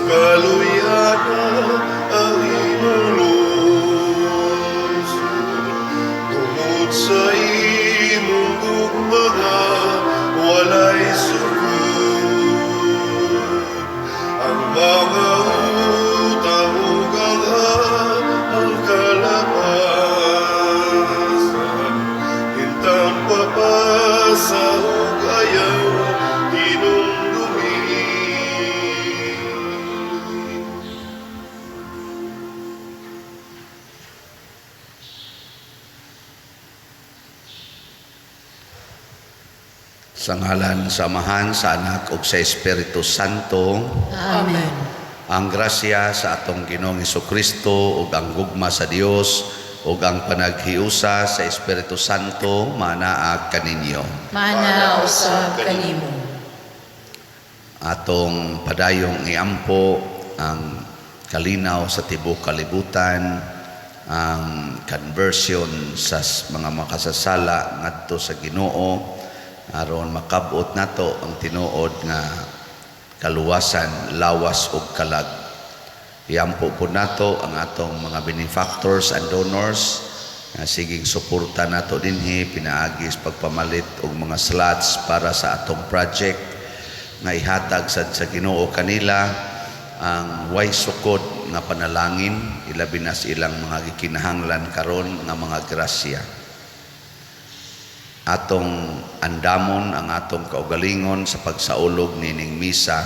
Kaluyana ang imong lungsod tungod sa imong gugma nga walay sukod. Ang mga utang ug ang kalapasan intang papasa ug ayaw hinumdumi. Sa ngalan sa Amahan, sa Anak ug sa Espiritu Santo. Amen. Ang grasya sa atong Ginoong Kristo ug ang gugma sa Dios ug ang panaghiusa sa Espiritu Santo manaa kaninyo. Mana usab kanimo. Atong padayong iampo ang kalinaw sa tibuok kalibutan, ang conversion sa mga makasasala ngadto sa Ginoo aron makabot nato ang tinuod nga kaluwasan, lawas ug kalag. Iampo po nato ang atong mga benefactors and donors nga siging suporta nato dinhi pinaagi sa pagpamalit og mga slots para sa atong project, nga ihatag sad sa Ginoo kanila ang way sukod nga panalangin, ilabi na sa ilang mga gikinahanglan karon nga mga grasya. Atong andamon ang atong kaugalingon sa pagsaulog nining misa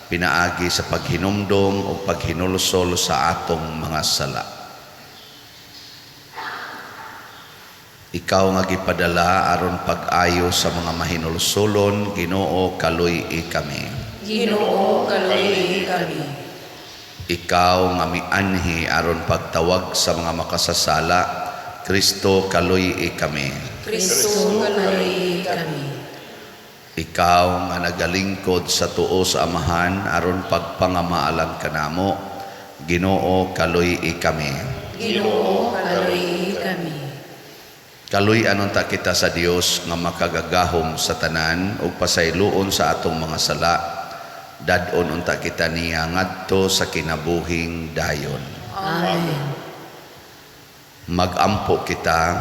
pinaagi sa paghinumdom o paghinulsol sa atong mga sala. Ikaw nga gipadala aron pag-ayo sa mga mahinulsolon, Ginoo, kaluy-i kami. Ginoo, kaluy-i kami. Ikaw nga mianhi aron pagtawag sa mga makasasala, Kristo, kaluy-i kami. Kristo, kaluy-i kami. Ikaw nga nagalingkod sa tuo sa Amahan aron pagpangamaalang kanamo, Ginoo, kaluy-i kami. Ginoo, kaluy-i kami. Kaluy-an unta kita sa Dios nga makagagahom sa tanan ug pasayloon sa atong mga sala. Dad-on unta kita niya ngadto sa kinabuhing dayon. Amen. Magampo kita.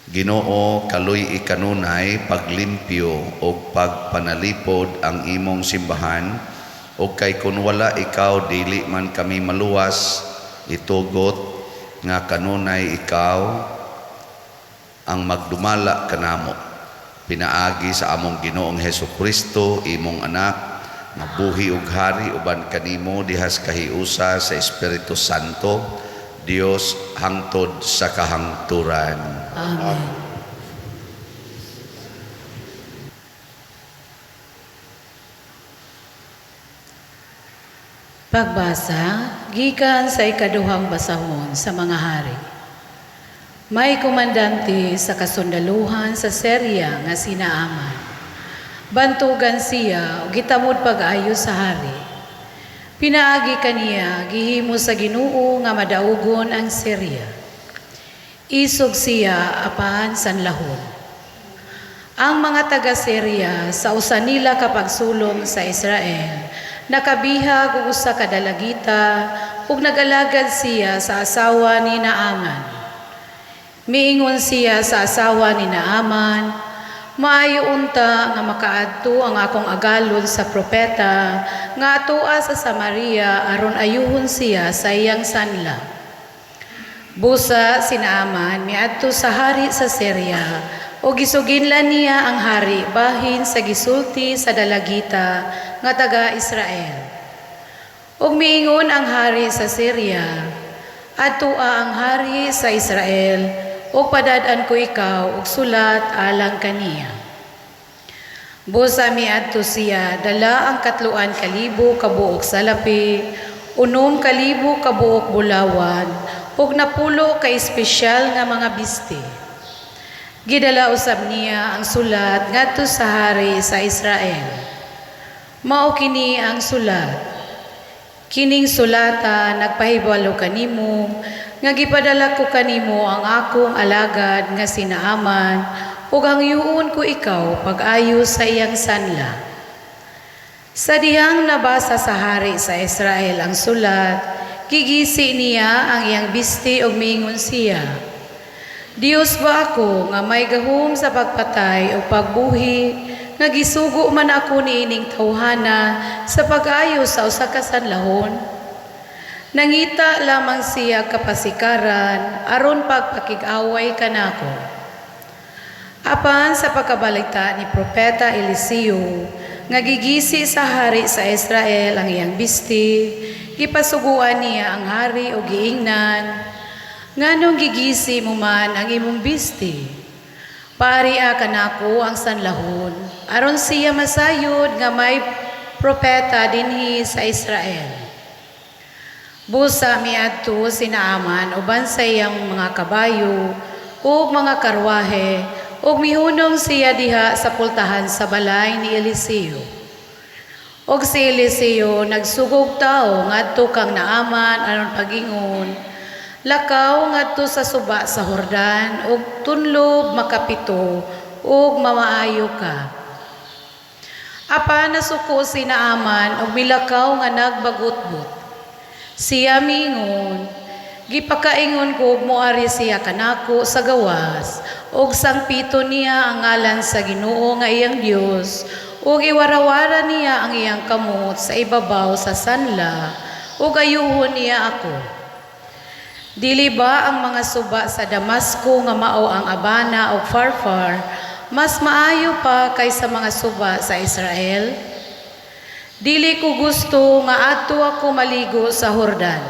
Ginoo, kaluy-i kanunay paglimpyo og pagpanalipod ang imong simbahan, og kay kun wala ikaw dili man kami maluwas, itugot nga kanunay ikaw ang magdumala kanamo pinaagi sa among Ginoong Hesus Kristo, imong anak, nga buhi ug hari uban kanimo dihas kahiusa sa Espiritu Santo, Dios, hangtod sa kahangturan. Amen. Pagbasa gikan sa ikaduhang basahon sa mga hari. May komandante sa kasundaluhan sa Syria nga si Naaman. Bantugan siya ug gitamod pag-ayo sa hari. Pinaagi kaniya gihimo sa Ginoo nga madaugon ang Syria. Isog siya apan sanlahon. Ang mga taga-Syria sa usa nila kapagsulong sa Israel nakabihag og usa ka dalagita ug nagalagad siya sa asawa ni Naaman. Miingon siya sa asawa ni Naaman, "Maayo unta nga makaadto ang akong agalon sa propeta nga atoa sa Samaria aron ayuhon siya sa iyang sanla." Busa si Naaman miadto sa hari sa Syria o gisuginlan niya ang hari bahin sa gisulti sa dalagita nga taga Israel. Ug miingon ang hari sa Syria, "Adtoa ang hari sa Israel ug padad-an ko ikaw og sulat alang kaniya." Busa miadto siya dala ang 3,000 ka buok salapi, 6,000 ka buok bulawan, ug 10 ka espesyal nga mga biste. Gidala usab niya ang sulat ngadto sa hari sa Israel. Mao kini ang sulat. "Kining sulata nagpahibalo kanimo nga gipadala ko kanimo ang akong alagad nga si Naaman ug hangyuon ko ikaw pag-ayo sa iyang sanla." Sa dihang nabasa sa hari sa Israel ang sulat, gigisi niya ang iyang bisti ug miingon siya, "Dios ba ako nga may gahom sa pagpatay o pagbuhi, nga gisugo man ako niining tawhana sa pag-ayo sa usa ka sanlahon?" Nangita lamang siya kapasikaran aron pagpakig-away kanako. Apan sa pagkabalita ni Propeta Eliseo nga gigisi sa hari sa Israel ang iyang bisti, gipasuguan niya ang hari ug giingnan, "Nganong gigisi mo man ang imong bisti? Paaria kanako ang sanlahon, aron siya masayod nga may propeta dinhi sa Israel." Busa miadto si Naaman uban sa iyang mga kabayo ug mga karwahe ug mihunong siya diha sa pultahan sa balay ni Eliseo. Ug si Eliseo nagsugog tawo ngadto kang Naaman aron pagingon, "Lakaw ngadto sa suba sa Jordan ug tunlob makapito ug mamaayo ka." Apan nasuko si Naaman ug milakaw nga nagbagutbot. Siya miingon, "Gipakaingon ko og moari siya kanako sa gawas ug sangpiton niya ang ngalan sa Ginoo nga iyang Dios ug iwarawara niya ang iyang kamot sa ibabaw sa sanla ug ayuhon niya ako. Dili ba ang mga suba sa Damasco nga mao ang Abana ug Farfar mas maayo pa kaysa mga suba sa Israel? Dili ko gusto nga adto ako maligo sa Jordan."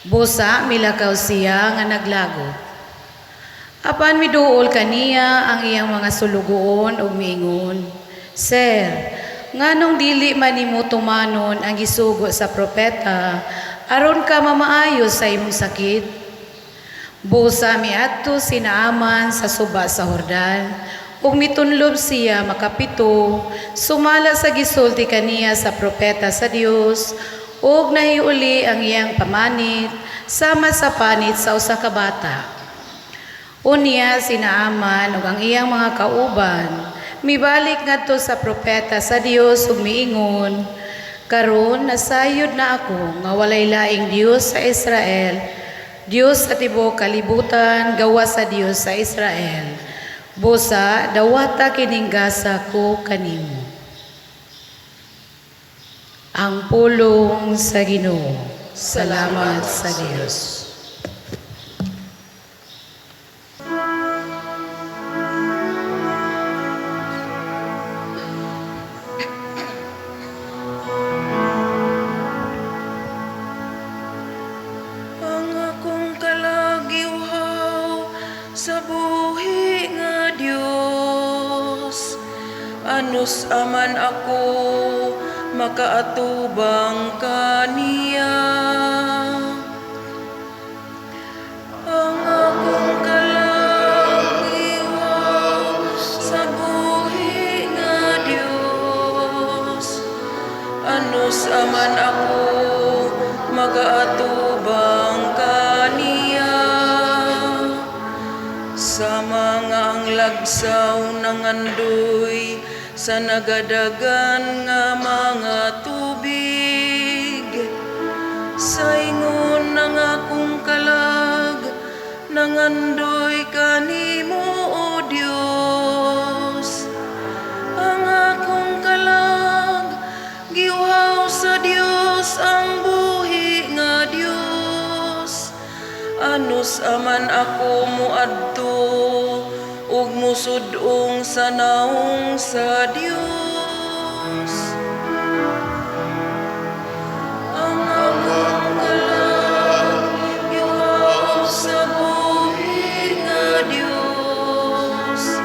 Busa milakaw siya nga naglagot. Apan miduol kaniya ang iyang mga sulugoon ug miingon, "Sir, nganong dili man nimo tumanon ang gisugo sa propeta aron ka mamaayo sa imong sakit?" Busa miadto si Naaman sa suba sa Jordan ug mitunlob siya makapito sumala sa gisulti kaniya sa propeta sa Dios, ug nahiuli ang iyang pamanit sama sa panit sa usa ka bata. Unya si Naaman ug ang iyang mga kauban mibalik ngadto sa propeta sa Dios ug miingon, "Karon nasayod na ako nga walay laing Dios sa Israel, Dios sa tibuok kalibutan, gawas sa Dios sa Israel. Busa dawata kining gasa ko kanimo." Ang pulong sa Ginoo. Salamat sa Dios. Ang akong kalag giuhaw sa buhi nga Dios. Anus aman ako makaatubang kaniya. Ang akong kalag giuhaw sa buhi nga Dios. Anus aman ako makaatubang kaniya. Sama nga ang lagsaw nangandoy sa nagadagan nga mga tubig, sa ingon ng akong kalag nangandoy kanimo, O Dios. Ang akong kalag giuhaw sa Dios, ang buhi nga Dios. Anus aman ako muadto ug musud-ong sa naong sa Dios. Ang akong kalag giuhaw sa buhi nga Dios.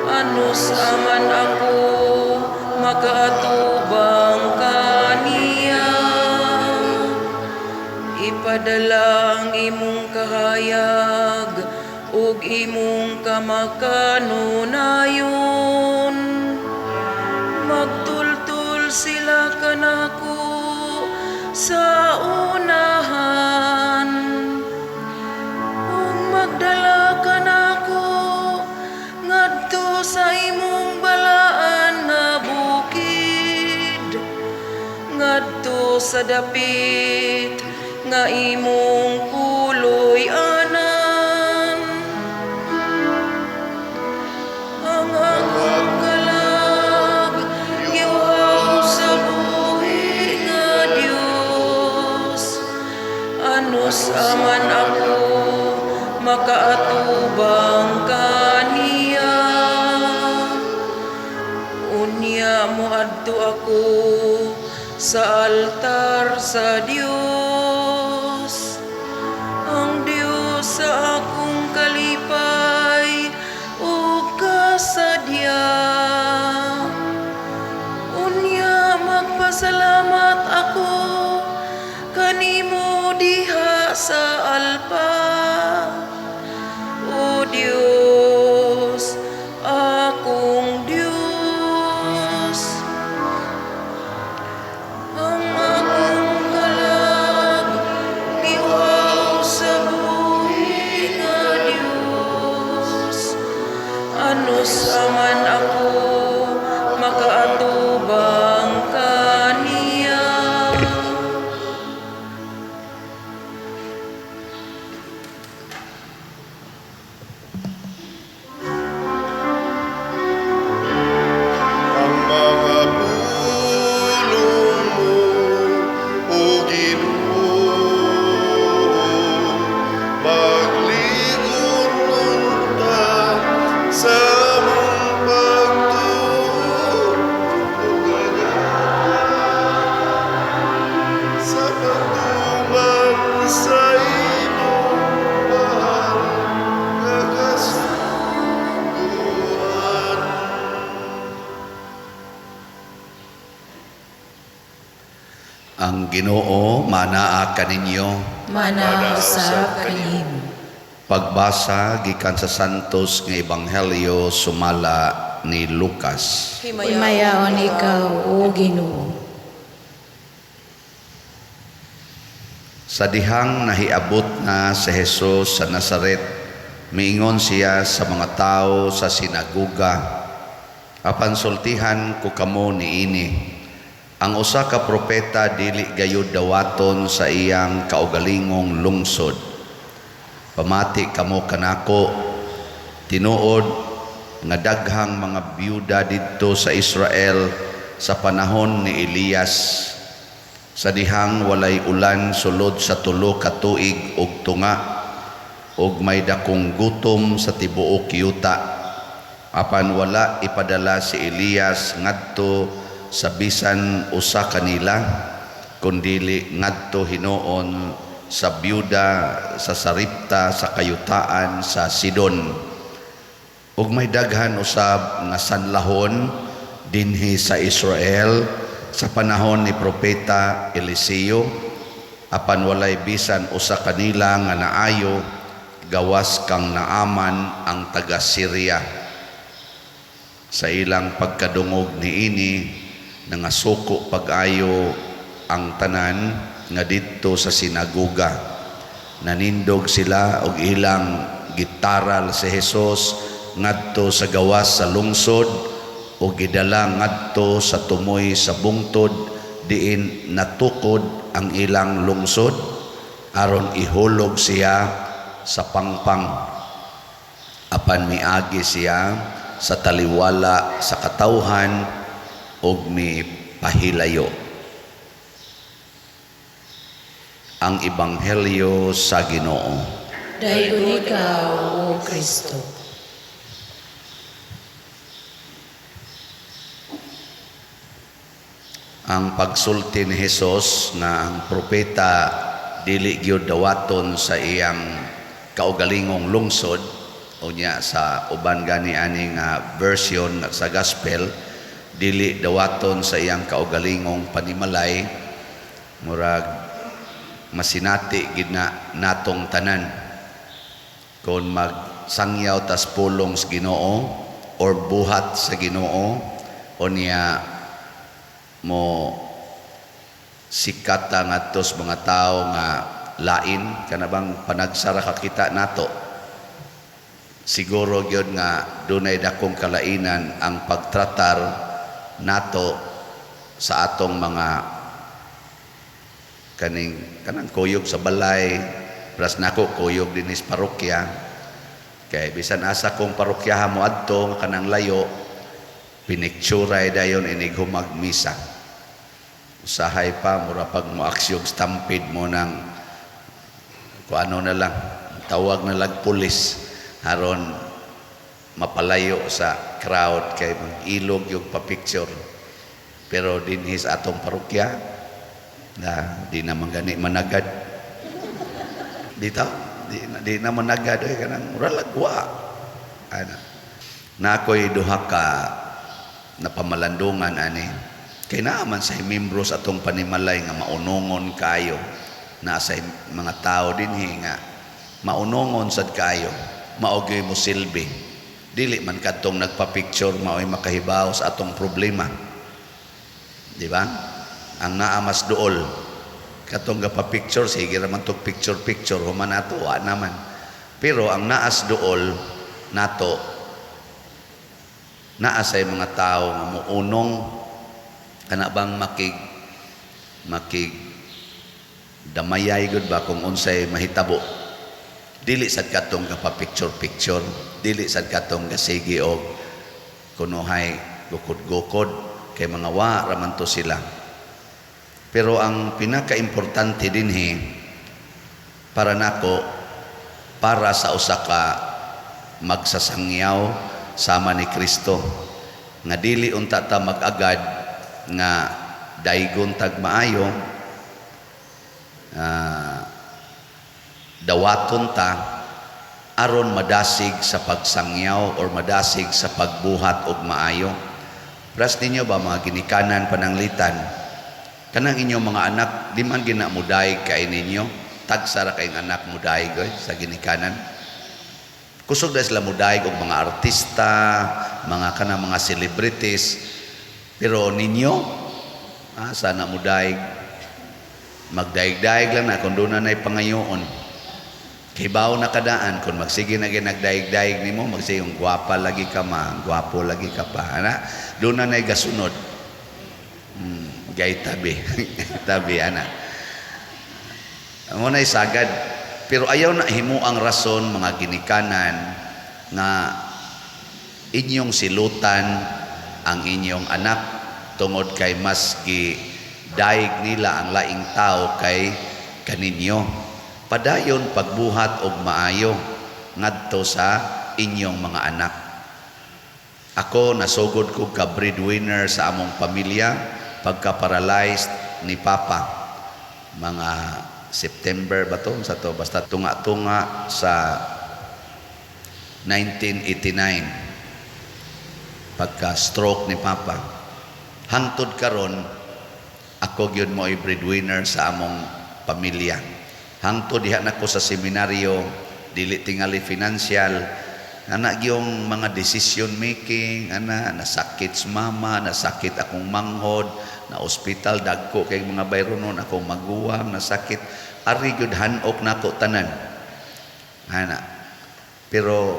Anus aman ako makaatubang kaniya. Ipadala ang imong kahayag ug imong kamakanunayon. Magtultul sila kanako sa unahan ug magdala kanako ngadto sa imong balaan nga bukid. sa dapit nga imong puloy-anan. Ang akong kalag giuhaw sa buhi nga Dios. Anus aman ako makaatubang kaniya. Unya moadto ako sa altar sa Dios, ang Dios sa akong kalipay ug kasadya. Unya magpasalamat ako kanimo diha sa alpa. O Dios, akong Dios. Ang akong kalag giuhaw sa buhi nga Dios. Anus aman ako makaatubang kaniya. Ang mga pulong mo, O Ginoo, magligon unta sa among pagtuo ug sa pagtuman sa imong mahal nga kasuguan. Ang Ginoo manaa kaninyo. Manaa usab kanimo. Pagbasa gikan sa Santos nga Ebanghelyo sumala ni Lucas. Himayaon ikaw, O Ginoo. Sa dihang nahiabot na si Jesus sa Nazaret, miingon siya sa mga tao sa sinaguga, "Apan sultihan ko kamo niini, ang usa ka propeta dili gayud dawaton sa iyang kaugalingong lungsod. Pamati kamo kanako, tinuod nga daghang mga byuda didto sa Israel sa panahon ni Elias, sa dihang walay ulan sulod sa 3 ka tuig ug tunga, ug may dakong gutom sa tibuok yuta. Apan wala ipadala si Elias ngadto sa bisan usa kanila, kundili ngadto hinuon sa byuda sa Sarepta sa kayutaan sa Sidon. Ug may daghan usab nga sanlahon dinhi sa Israel sa panahon ni propeta Eliseo, apan walay bisan usa kanila nga naayo gawas kang Naaman ang taga Syria. Sa ilang pagkadungog niini, nangasuko pag-ayo ang tanan nga didto sa sinagoga. Nanindog sila og ilang gitaral si Jesus ngadto sa gawas sa lungsod o gidala ngadto sa tumoy sa bungtod diin natukod ang ilang lungsod aron ihulog siya sa pangpang. Apan miagi siya sa taliwala sa katawhan og mipahilayo. Ang Ebanghelyo sa Ginoo. Daygon ikaw, O Kristo. Ang pagsulti ni Hesus na ang propeta dili gyud dawaton sa iyang kaugalingong lungsod, unya sa uban gani ani nga version sa gospel, dili dawaton sa iyang kaugalingong panimalay, murag masinati gid na natong tanan. Kon magsangyaw tas pulong sa Ginoo or buhat sa Ginoo, unya mo sikata ngadto sa mga tawo nga lain kana bang panagsara kakita nato, siguro gyud nga dunay dakong kalainan ang pagtratar nato sa atong mga Kaning kanang kuyog sa balay, pras nako kuyog dinhi sa parokya. Kay bisan asa kong parokyaha mo adto nga kanang layo, pinikturay dayon inig humag misa. Usahay pa mura pag moaksyog stampede mo ng kung ano na lang, tawag na lang pulis aron mapalayo sa crowd kay ilog yung pa-picture. Pero dinhi sa atong parokya na di naman gani managad dito, di na managad oy, kanang mura lagwa ana. Na ako'y duha ka napamalandungan ani kay naa man sa membro sa atong panimalay nga maunongon kayo, naa sa mga tao dinhi nga maunongon sad kayo, mao gyud mo silbi. Dili man kadtong nagpa-picture mao'y makahibaw sa atong problema, di ba? Ang naa mas duol katong gapa-picture, sige ra man tog picture picture, human nato wa naman. Pero ang naas duol nato, naa say mga tao nga muunong, kana bang makig makig damayay gud ba kung unsay mahitabo. Dili sad katong gapa-picture picture, dili sad katong gasigi og kunuhay gukod-gukod, kay mga wa ra man to sila. Pero ang pinaka-importante dinhi para nako, para sa usa ka magsasangyaw sama ni Kristo, nga dili unta ta mag-agad nga daygon tag maayo, dawaton ta aron madasig sa pagsangyaw or madasig sa pagbuhat og maayo. Pras ninyo ba mga ginikanan pananglitan, kanang inyong mga anak di man gina mudaig kay ninyo, tagsa ra kayong anak mudaig oy sa ginikanan. Kusog na sila mudaig og mga artista, mga kanang mga celebrities, pero ninyo sana mudaig, magdaig-daig lang na kung doon na na'y pangayoon. Kibaw na kadaan kung magsige na ginagdaig-daig nimo, magsige yung gwapa lagi ka ma, gwapo lagi ka pa, ana, doon na na'y gasunod. Gay tabi. Tabi, ana. Mo na'y sagad. Pero ayaw na himo ang rason mga ginikanan nga inyong silutan ang inyong anak tungod kay mas gidaig nila ang laing tao kay kaninyo. Padayon pagbuhat og maayo ngadto sa inyong mga anak. Ako nasugod ko ka breadwinner sa among pamilya pagka-paralyzed ni Papa. Mga September ba to? Sa to basta tunga-tunga sa 1989 pagka-stroke ni Papa. Hangtod karon ako gyud mo'y breadwinner sa among pamilya. Hangtod diha nako sa seminaryo, dili tingali financial, ana gyung mga decision making, ana nasakit si mama, nasakit akong manghod, na ospital dagko kay mga bayronon, akong maguwang nasakit, ari gyud hanok nako tanan. Ana. Pero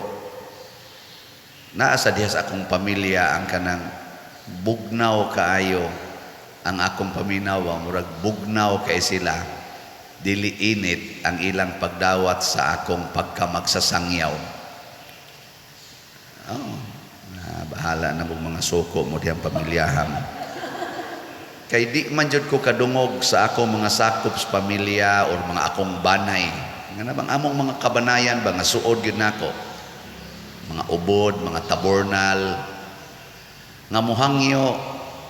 naa sa diha sa akong pamilya ang kanang bugnaw kaayo ang akong paminaw, murag bugnaw kay sila, dili init ang ilang pagdawat sa akong pagkamagsasangyaw. Oh, na bahala na mong mga suko mo diyang pamilyahan. Kay di man jud ko kadungog sa akong mga sakop sa pamilya or mga akong banay. Nga na bang among mga kabanayan ba nga suod gyud nako. Mga ubod, mga tabornal, nga muhangyo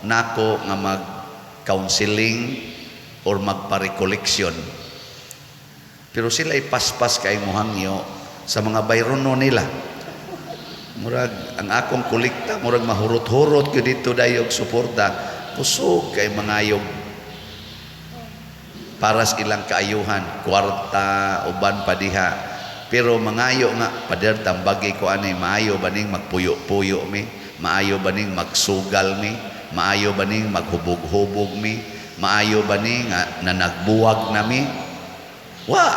nako nga mag-counseling or magpa-recollection. Pero sila ipaspas kay muhangyo sa mga bayrono nila. Murag ang akong kolekta, murag mahurot-hurot gyud dito dayog suporta, kusog kay mangayog para sa ilang kaayuhan, kwarta, uban pa diha. Pero mangayo nga, pader tambagi ko ani, maayo ba ning magpuyo-puyo mi, maayo ba ning magsugal mi, maayo ba ning maghubog-hubog mi, maayo ba ning nga nanagbuwag na mi? Wa.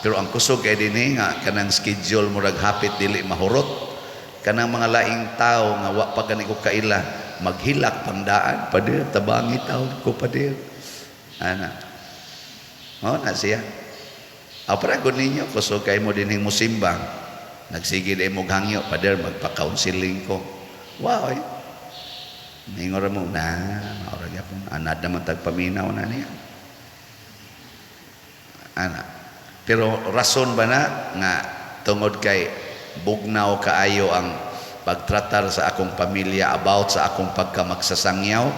Pero ang kusog kay dinhi nga kanang schedule murag hapit dili mahurot. Kanang mga laing tao nga wa pa gani ko kaila, maghilak pangdaan, pader tabangi taon ko pader. Ana. Mao na siya. Aw para gud ninyo, kusog kay mo dinhing musimba. Nagsige day mo hangyo, "Pader, magpa-counseling ko." Wow, eh. Ningon ra mo na, mao ra gyapon anad naman tagpaminaw na niya. Ana. Pero rason ba na nga tungod kay bugnaw kaayo ang pagtratar sa akong pamilya about sa akong pagkamagsasangyaw,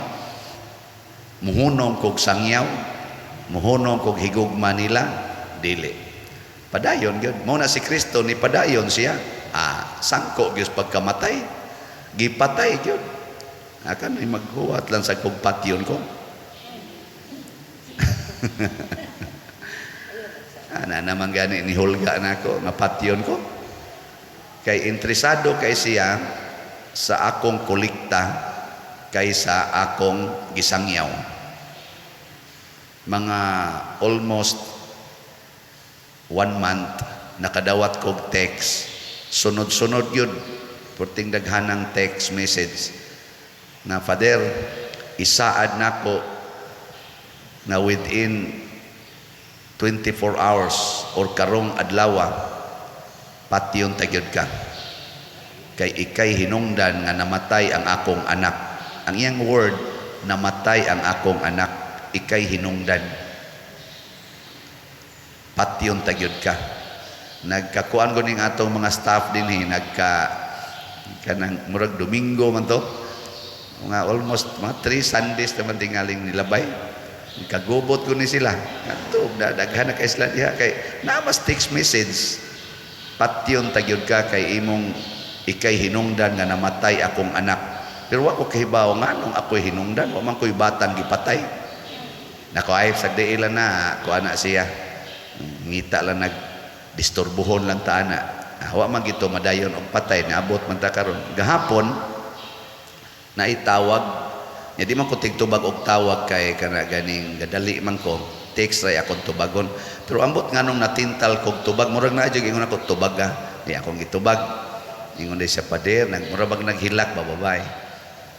muhunong kog sangyaw, muhunong kog higugma nila? Dili. Padayon gyud. Mao na si Kristo ni padayon siya. Ah, sangko gyud pagkamatay. Gipatay gyud. Akan ay maghuwat lang sa kog patyon ko. Ana naman gani ni hulga nako nga patyon ko. Kay interesado kay siya sa akong kolekta kaysa akong gisangyaw. Mga almost one month nakadawat kog text. Sunod-sunod yun. Purting daghanang text message na, "Father, isaad nako na within 24 hours or karong adlawa patyon ta gyud ka. Kay ikay hinungdan nga namatay ang akong anak." Ang iyang word, "Namatay ang akong anak, ikay hinungdan. Patyon ta gyud ka." Nagkakuan ko ning atong mga staff dinhi, nagka kanang murag Domingo man to, mga almost mga 3 Sundays naman tingaling nilabay. Kagubot ko ni sila. Ngadto, daghan na kay sila diha kay namas text message. "Patyon ta gyud ka kay imong ikay hinungdan nga namatay akong anak." Pero wa ko kahibaw nganong ako'y hinungdan, wa man ko'y batang gipatay. Nako ay sagdi ila na ko ana siya. Ngita lang, nag disturbuhon lang ta ana. Ah, wa man gito madayon og patay, niabot man ta karon. Gahapon naitawag nya, di man ko tigtubag og tawag kay kana ganing gadali man ko, text ray akong tubagon. Pero ambot nganong natintal kog tubag, murag na jud ingon ako, "Tubag ka." Di akong gitubag. Ingon day siya, "Pader," nag mura bag naghilak ba babay.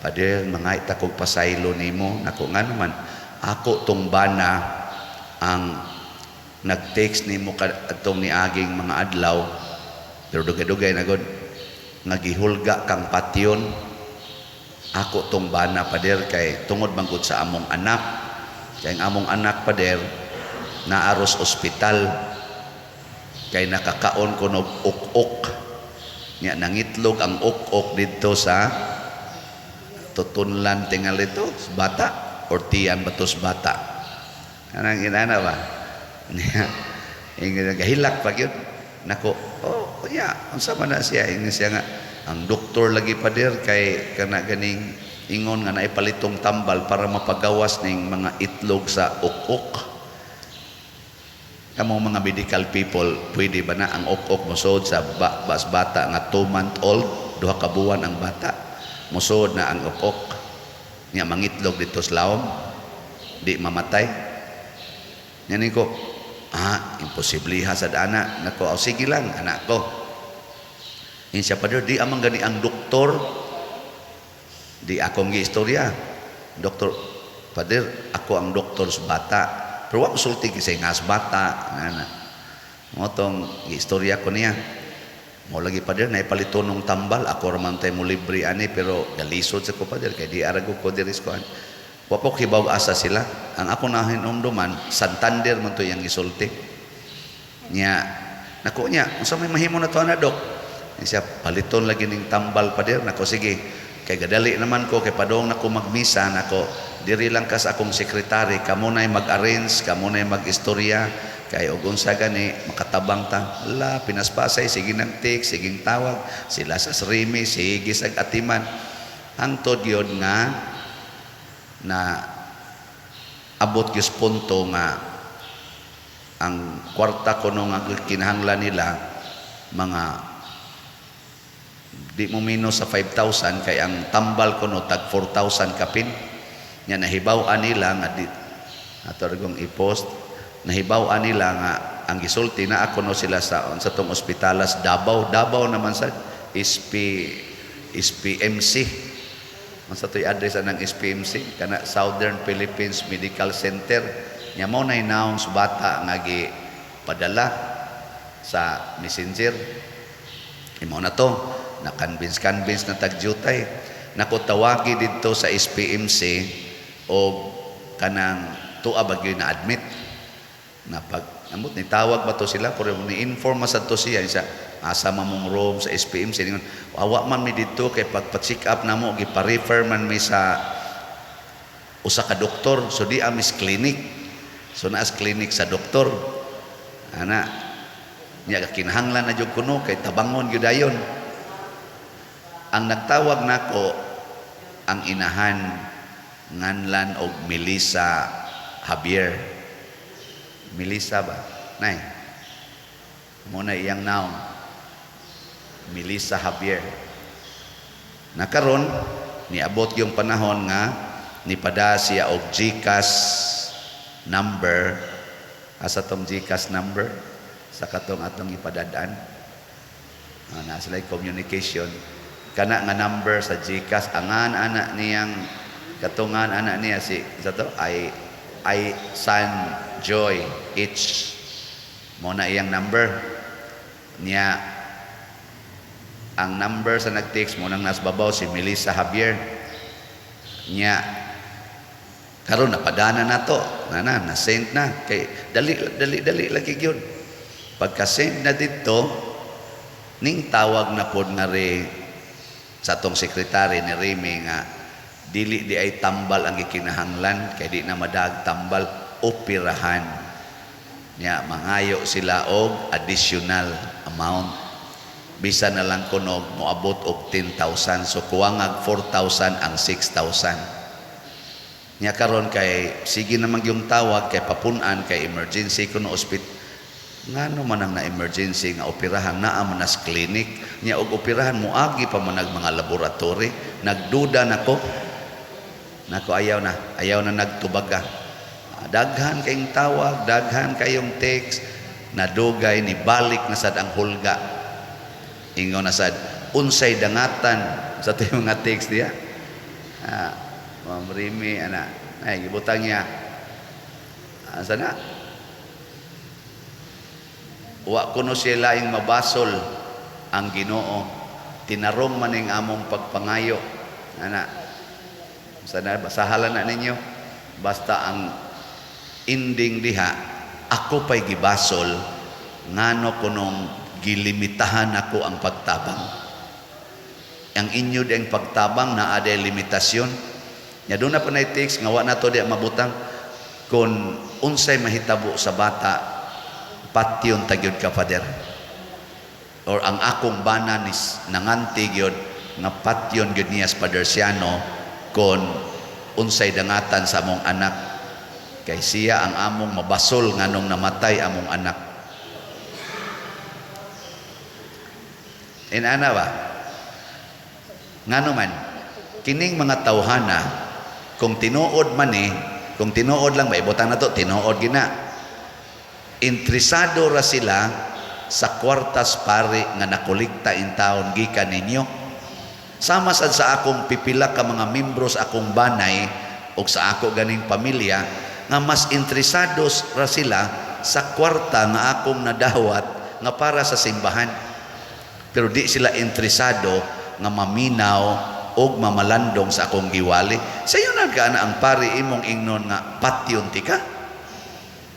"Pader, mangita kog pasaylo nimo." Nako, nga naman? "Ako tong bana ang nag-text nimo atong niaging mga adlaw," pero dugay-dugay na gud, "nga gihulga kang patyon. Ako tong bana, pader, kay tungod man gud sa among anak. Kay ang among anak, pader, naaros ospital kay nakakaon ko og ok-ok nya nangitlog ang ok-ok didto sa tutunlan tingal ito bata or tiyan batos bata." Anang inana ba niya, ingon, gahilak pa gyud nako. Oh ya, unsa man na siya? Ingon siya nga ang doktor lagi, pader, kay kana ganing ingon nga naipalitong tambal para mapagawas ning mga itlog sa ok-ok. Kamo mga medical people, pwede ba na ang ok-ok mosod sa bas bata nga 2 month old, 2 ka buwan ang bata, mosod na ang ok-ok nya mangitlog dito sa lawom, di mamatay? Yan ko, "Ah, imposible ha sa ana." Nako, "Oh, sige lang, anak ko." Yun siya, "Pader, di amang gani ang doktor." Di akong giistorya. "Doktor, pader, ako ang doktor sa bata." Pero wa ko sulti kasi nga sa bata. Ana. Mo tong giistorya ko niya. Mo lagi, "Pader, naipalitonong tambal. Ako raman tayo mo libre ani, pero galisod sa ko, pader, kay di arago ko diri sa kuan." Wa po kibaw asa sila. Ang ako nahinumduman, Santander man to yang gisulti. Nya, nako niya, "Unsa may mahimo na to ana, dok?" Niya siya, "Paliton lagi ning tambal, pader." Nako, "Sige, kay gadali naman ko, kay padong nako magmisa." Nako, "Diri lang kas akong sekretary, kamo na'y mag-arrange, kamo na'y mag-istorya, kay og unsa gani makatabang ta." La, pinaspasay, sige nang text, sige tawag, sila sa Srimi, sige sag atiman. Hangtod yun nga na abot gyud punto nga ang kwarta ko nga kinahanglan nila mga di mo minus sa 5,000 kay ang tambal ko no tag 4,000 kapin. Nya nahibaw-an nila nga di ato kong i-post, nahibaw-an nila nga ang gisulti na ako no sila sa tong ospitalas Davao, Davao naman sa SP, SPMC man sa to'y address anang SPMC kana, Southern Philippines Medical Center. Nya mao na nawong sa bata nga gi padala sa Messenger. Imo na to, na-convince convince na tagyutay. Nako, tawagi didto sa SPMC o kanang tuwa ba gyud na admit na pag amot ni tawag ba to sila, pero ni inform man sad to siya sa asa man mong room sa SPMC. Ningon, "Awa man mi didto kay pag pa-check up namo, gipa-refer man mi sa usa ka doktor, so di amis clinic, so naas clinic sa doktor ana." Nya kinahanglan na jud kuno kay tabangon gyud dayon. Ang nagtawag nako ang inahan, nganlan og Melissa Javier. Melissa ba nay? Mo na iyang naon, Melissa Javier. Nakaron niabot yung panahon nga nipada siya og GCash number. Asa tong GCash number sa katong atong ipadadaan? Ah, na sila communication kana nga number sa GCash. Angan anak niyang katungan, anak niya si sa to I San Joy H, mo na iyang number niya. Ang number sa nag-text mo nang nas babaw, si Melissa Javier. Niya karon napadana na to, na na na send na kay dali dali dali lagi gyud. Pagka send na didto, ning tawag na pod nga re sa atong sekretary ni Remy nga dili di ay tambal ang gikinahanglan kay di na madag tambal, operahan. Nya mangayo sila og additional amount, bisan na lang kunog moabot og 10,000. So kuwangag 4,000 ang 6,000. Nya karon kay sige naman yung tawag kay papunan kay emergency kuno ospital. Ngano man ang na emergency nga operahan, naa man nas clinic? Nya og operahan, moagi pa man nag mga laboratory. Nagduda nako. Nako, ayaw na, ayaw na nagtubaga. Daghan kayong tawag, daghan kayong text, nadugay ni balik na sad ang hulga. Ingon na sad, unsay dangatan sa tuyo mga text diya. Ah, Ma'am Remy, ana, ay gibutang niya. Asa na? Wa kuno siya laing mabasol ang Ginoo. Tinarong man ning among pagpangayo. Ana. Sana basahalan na ninyo. Basta ang ending diha, ako pa'y gibasol ngano kunong gilimitahan ako ang pagtabang. Ang inyo diyang pagtabang na aday limitasyon. Nya doon na pa na text nga wa na to diya mabutang, kung unsay mahitabo sa bata, patyon ta gyud ka, Father, or ang akong bana ni nanganti gyud nga patyon gyud niya sa Father Siano kon unsay dangatan sa among anak, kay siya ang among mabasol nganong namatay among anak. Inana ba? Ngano man kining mga tawhana, kung tinuod man ni, kung tinuod lang maibutang na to, tinuod gina, interesado ra sila sa kwartas pare nga nakolekta in taon gikan ninyo. Sama sad sa akong pipila ka mga membro sa akong banay o sa ako ganing pamilya nga mas interesados ra sila sa kwarta nga akong nadawat nga para sa simbahan, pero di sila interesado nga maminaw og mamalandong sa akong giwali. Sayo na ka na ang pari imong ingnon nga patyon tika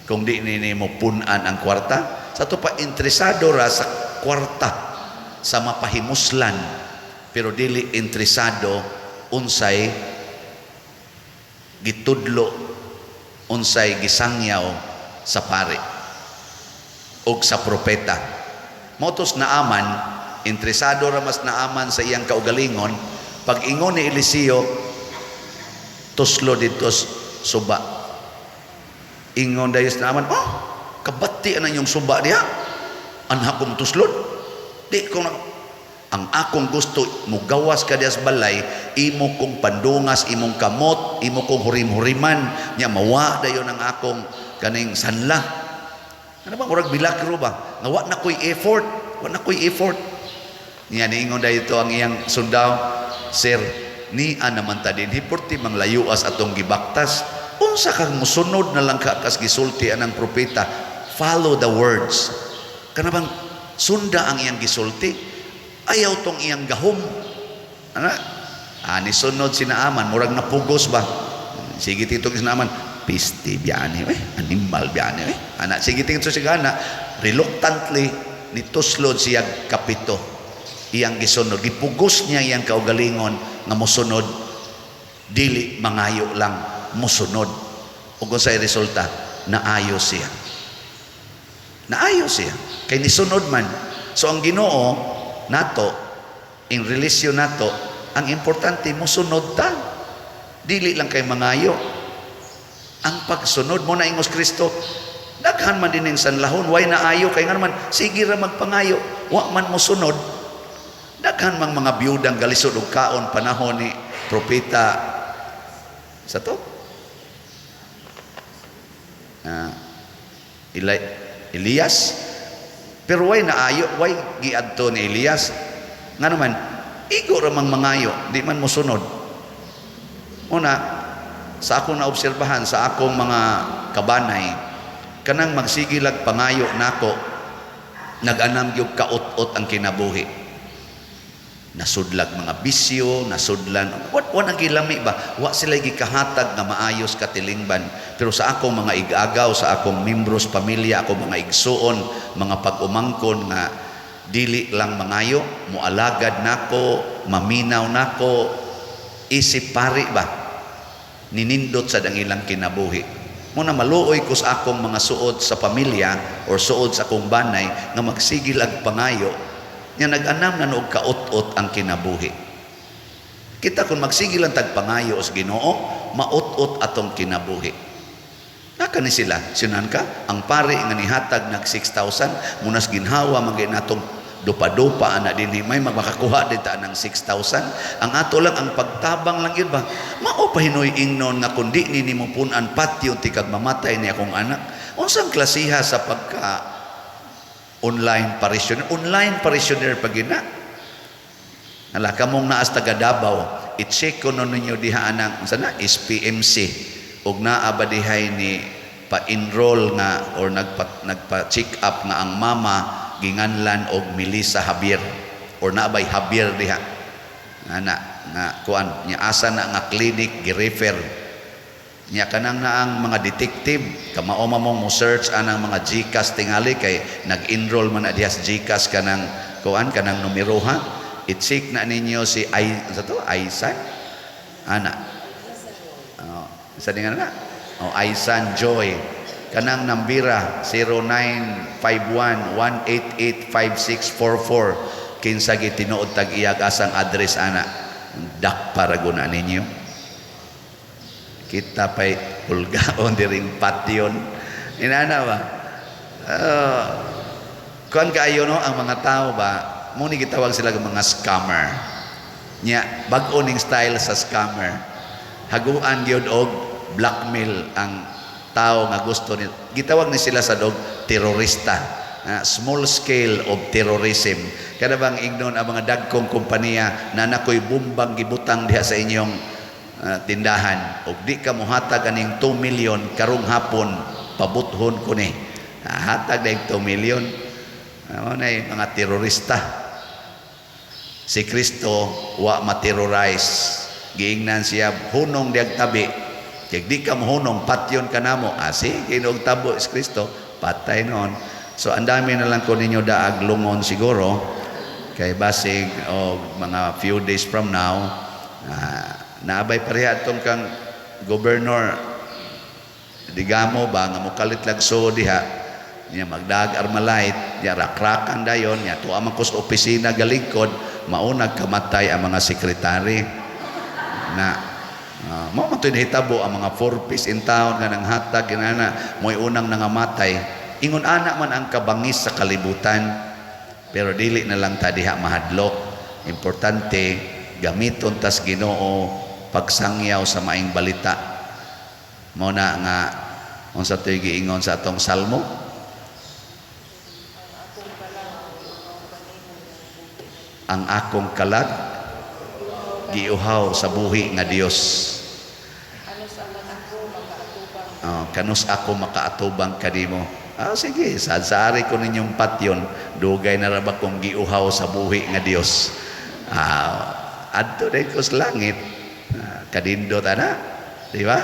kung di nini mo punan ang kwarta. Sa to pa, interesado ra sa kwarta sa mapahimuslan, pero dili interesado unsay gitudlo, unsay gisangyaw sa pari og sa propeta. Motos Naaman, interesado ra mas Naaman sa iyang kaugalingon. Pag ingon ni Eliseo, "Tuslo dito suba," ingon dayos Naaman, "Oh, kabati na yung suba diha, anak kong tuslod, di ko na ang akong gusto mugawas ka diya sa balay, imo kong pandungas imong kamot, imo kong hurim-huriman, nya mawa dayon ang akong kaning sanla." Ano ba, murag milagro ba nga wa na ko'y effort, wa na ko'y effort niya. Niingon dayto ang iyang sundao, "Sir, ni naman ta din, hipurti manglayuas atong gibaktas." Unsa kang musunod na lang ka kas gisulti anang propeta? Follow the words. Kana bang sunda ang iyang gisulti? Ayaw tong iyang gahom. Ana? Ah, nisunod si Naaman, murag napugos ba? Sige tito si Naaman, piste biyani eh, animal biyani eh. Ana, sige tito si ana, reluctantly nituslod siya kapito. Iyang gisunod, gipugos niya iyang kaugalingon nga mosunod, dili mangayo lang, mosunod. Ug unsay resulta? Naayo siya. Naayo siya. Kay nisunod man. So ang Ginoo nato, in relasyon nato, ang importante mosunod ta. Dili lang kay mangayo. Ang pagsunod mo na ingos Kristo, daghan man din sanlahon, way naayo kay nga naman sige ra magpangayo, wa man mosunod. Daghan mang mga biyudang galisod og kaon panahon ni propeta sa to. Elias, pero way naayo, way giadto ni Elias. Nga naman, igo ra mang mangayo, di man mosunod. Una, sa akong naobserbahan, sa akong mga kabanay, kanang magsigilag pangayo nako, nag-anam gyud kaut-ot ang kinabuhi. Nasudlag mga bisyo, nasudlan, what ang gilami ba? Wa sila gikahatag nga maayos katilingban. Pero sa akong mga igagaw, sa akong membros pamilya, akong mga igsuon, mga pag-umangkon nga dili lang mangayo, mualagad nako, maminaw nako, isip pari ba? Ninindot sa ang ilang kinabuhi. Muna maluoy ko sa akong mga suod sa pamilya or suod sa akong banay nga magsigil ag pangayo, nya nag-anam na noog kaut-ot ang kinabuhi. Kita kung magsigil ang tagpangayo sa Ginoo, maut-ot atong kinabuhi. Naka ni sila, sinan ka, ang pari nga nihatag nag 6,000, munas ginhawa man gyud natong dupa-dupa ana dinhi may makakuha din ta ng 6,000. Ang ato lang ang pagtabang lang yun ba? Mao pa hinoy ingnon nga kundi ni nimo punan patyon ti kag mamatay ni akong anak. Unsang klasiha sa pagka online parishioner? Online parishioner pag gina. Hala kamong naas taga Davao, i-check ko nun ninyo diha anang unsa na SPMC ug naa ba dihay ni pa-enroll nga or nagpa check up nga ang mama ginganlan og Melissa Javier or naa bay Javier diha ana nga kuan nya asa na nga clinic gi-refer nya kanang naang mga detective kamao man mong mo search anang mga GCash tingali kay nag-enroll man na diha sa GCash kanang kuan kanang numero ha, i-check na ninyo si ay sa to Aisan ana, oh, sa nga na, oh, Aisan Joy, kanang nambira 0951 188 5644, kinsa gitinuod tag iyag asang address ana, dak para guna ninyo. Kita pa'y pulgaon diring patyon inana ba, kuan kaayo no ang mga tao ba mo ni gitawag sila og mga scammer. Nya bag-o ning style sa scammer, haguan gyud og blackmail ang tao nga gusto ni gitawag ni sila sa dog terorista. Small scale of terrorism. Kada bang ingnon ang mga dagkong kompanya na nakoy bumbang gibutang diha sa inyong tindahan og di ka mohatag aning 2 million karong hapon, pabuthon ko ni. Hatag na 2 million. Mao na yung mga terorista. Si Kristo wa ma-terrorize. Giingnan siya, "Hunong diag tabi. Kay di ka mohunong, patyon ka namo." Ah, sige, og tabo si Kristo, patay noon. So ang dami na lang ko ninyo daag lungon siguro kay basig og mga few days from now, naabay pareha atong kang Governor Digamo ba nga mokalit lagso diha niya magdag Armalite niya rakrakan dayon niya tuwa man ko sa opisina galigkod, maunag kamatay ang mga sekretary na mao man to'y nahitabo ang mga four piece in town nga nanghatag ginana mo'y unang nangamatay. Ingon ana man ang kabangis sa kalibutan, pero dili na lang ta diha mahadlok. Importante gamiton tas Ginoo pagsangyaw sa maayong balita. Mao na nga unsa to'y giingon sa atong salmo? Ang akong kalag giuhaw sa buhi nga Dios. Oh, kanus ako makaatubang kanimo. Ah, sige, sad-saari ko ninyong patyon, dugay na ra ba kong giuhaw sa buhi nga Dios. Ah, adto day ko sa langit. Ah, kanindot ana, di ba?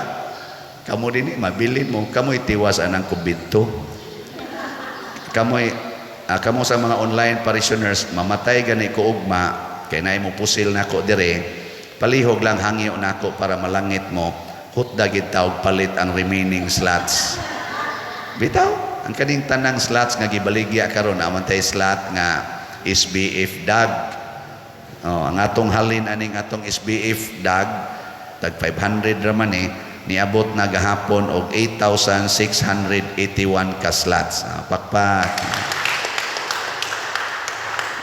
Kamo dinhi mabilin mo, kamo'y tiwas anang kumbinto. Kamo'y kamo sa mga online parishioners, mamatay gani ko ugma, kay naay mo pusil nako dire, palihog lang hangyo nako para malangit mo, hutda gid ta og palit ang remaining slots. Bitaw, ang kaning tanang slots nga gibaligya karon, aman tay slot nga SBF DAG. Oh, ang atong halin aning atong SBF DAG tag 500 ra man eh, niabot na gahapon og 8,681 ka slots. Ah, pakpak.